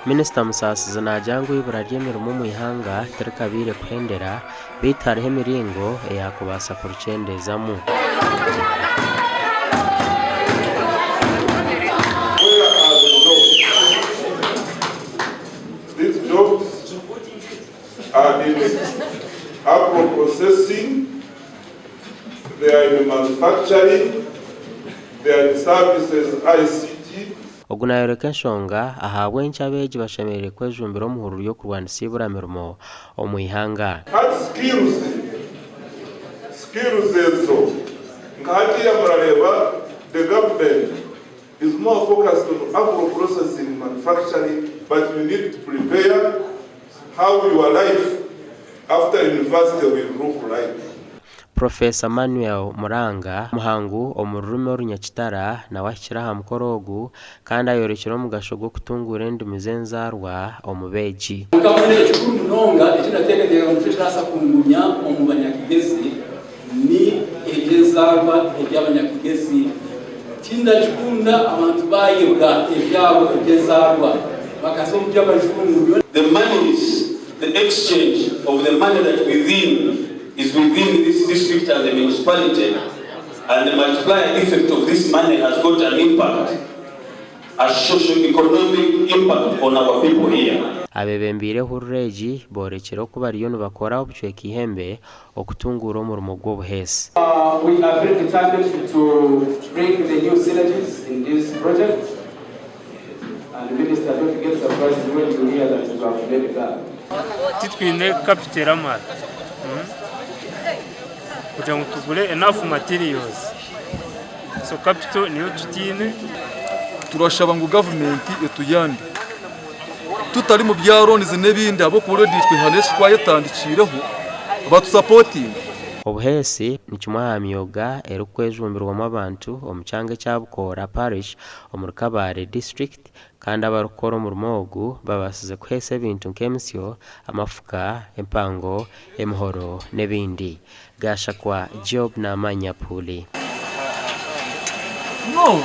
Minisita Musaasizi naagira ngu eibura ry'emirimo omu ihanga tirikabaire kuhendera beitu hariho emiringo eyaakubaasa kurikyendeezamu. Where are the jobs? These jobs are in agro-processing, they are in manufacturing, they are in services, ICT. Ogu naayoreka enshonga ahabw'enki abeegi bashemereire kwejumbira omu hururu y'okurwanisa eibura mirimo omu ihanga. Hati skills, skills ezo nka hatiiya murareeba the government is more focused on agro processing, manufacturing but you need to prepare how your life after university will look like. Professor Manuel Muranga, omuhangu omu rurimi Orunyakitara nawe ahikire aha mukoro ogu kandi ayorekire omugasho gw'okutunguura endimi z'enzaarwa omu beegi. Kwonka mbwenu ekikuru munonga eki ndateekateeka ngu nikyo kirabaasa kungumya omu Banyakigezi ni eby'enzaarwa eby'Abanyakigezi. Tindakikunda abantu baayebwa ebyabo eby'enzaarwa bakaza omu by'abajungu. The monies, the exchange of the money that within is within this district and the municipality and the multiplier effect of this money has got an impact, a socio-economic impact on our people here. Abeebembeire ehururu egi boorekire oku bariyo nibakora obucweka eihembe okutunguura omurimo gw'obuheesi. We are very determined to bring the new synergies in this project and Minister don't get surprised when you hear that we have made that. Titwine capital eramara kugira ngu tugure enough materials so capital niyo tutaine. Turashaba ngu gavumenti etuyambe tutari mu bya loans n'ebindi ahabw'okuba already itwe hariho eki twayetandikiireho batusapotinge. Obuheesi ni kimwe aha myooga erikwejumbirwamu abantu omu kyanga ekya Bukoora Parish omuri Kabale District kandi abarikukora omurimo ogu babaasize kuheesa ebintu nk'emisyo, amafuka, empango, emihoro n'ebindi. Gashakwa Job Namanya Puuli. No.